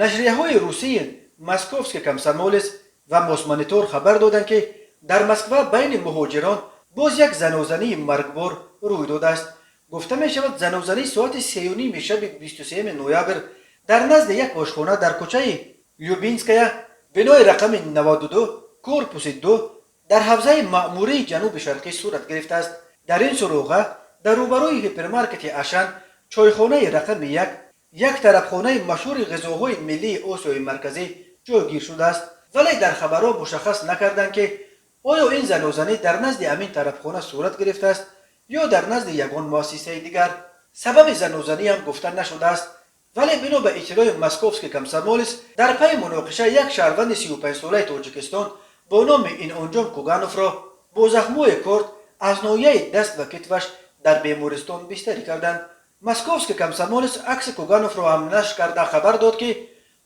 Нашрияҳои русии «Московский комсомолец» ва «Мосмонитор» хабар доданд, ки дар Москва байни муҳоҷирон боз як занозании маргбор рӯй додааст. Гуфта мешавад, занозанӣ соати 3:30 шаби 23 ноябр дар назди як ошхона дар кӯчаи Любинская, бинои рақами 92, корпуси 2, дар ҳавзаи маъмурии Ҷануби Шарқӣ сурат гирифтааст. Дар ин суроға дар рӯбарӯи ҳипермаркети «Ашан», чойхонаи рақами 1, як тарабхонаи машҳури ғизоҳои миллии Осиёи Марказӣ ҷойгир шудааст. Вале дар хабарҳо мушаххас накарданд, ки оё ин занозанӣ дар назди ҳамин тарабхона сурат гирифтааст ё дар назди ягон муассисаи дигар. Сабаби занозанӣ ҳам гуфта нашудааст. Вале бино ба иттилои «Московский комсомолец», дар пайи муноқиша як шаҳрванди 35-солаи Тоҷикистон бо номи Инъомҷон Кугановро бо захмҳои корд аз ноҳияи даст ва китфаш дар бемористон бистарӣ карданд. «Московский комсомолец» акси Кугановро ҳам нашр карда, хабар дод, ки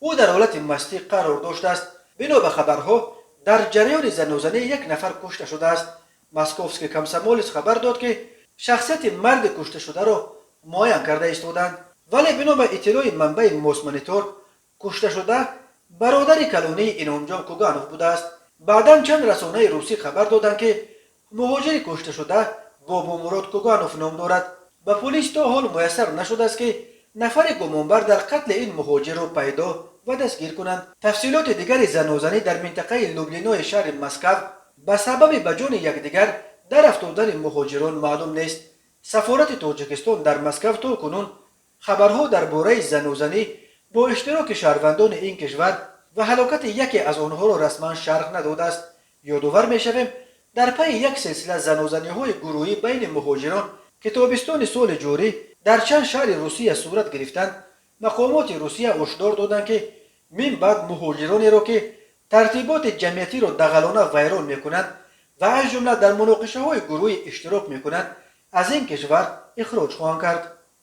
ӯ дар ҳолати мастӣ қарор доштааст. Бино ба хабарҳо, дар ҷараёни занозанӣ як нафар кушта шудааст. «Московский комсомолец» хабар дод, ки шахсияти марди кушташударо муайян карда истоданд. Вале бино ба иттилои манбаи «Мосмонитор», кушташуда бародари калонии Инъомҷон Куганов будааст. Баъдан чанд расонаи русӣ хабар доданд, ки муҳоҷири кушташуда Бобомурод Куганов ном дорад. Ба полис то ҳол муяссар нашудааст, ки нафари гумонбар дар қатли ин муҳоҷирро пайдо ва дастгир кунанд. Тафсилоти дигари занозанӣ дар минтақаи Люблинои шаҳри Москав ба сабаби ба ҷони якдигар дар афтодани муҳоҷирон маълум нест. Сафорати Тоҷикистон дар Москав то кунун хабарҳо дар бораи занозанӣ бо иштироки шаҳрвандони ин кишвар ва ҳалокати яке аз онҳоро расман шарҳ надодааст. Ёдовар мешавем, дар пайи як силсила занозаниҳои гурӯҳӣ байни муҳоҷирон, ки тобистони соли ҷорӣ дар чанд шаҳри Русия сурат гирифтанд, мақомоти Русия ҳушдор доданд, ки мин баъд муҳоҷиронеро, ки тартиботи ҷамъиятиро дағалона вайрон мекунанд ва аз ҷумла дар муноқишаҳои гурӯҳӣ иштирок мекунанд, аз ин кишвар ихроҷ хоҳанд кард.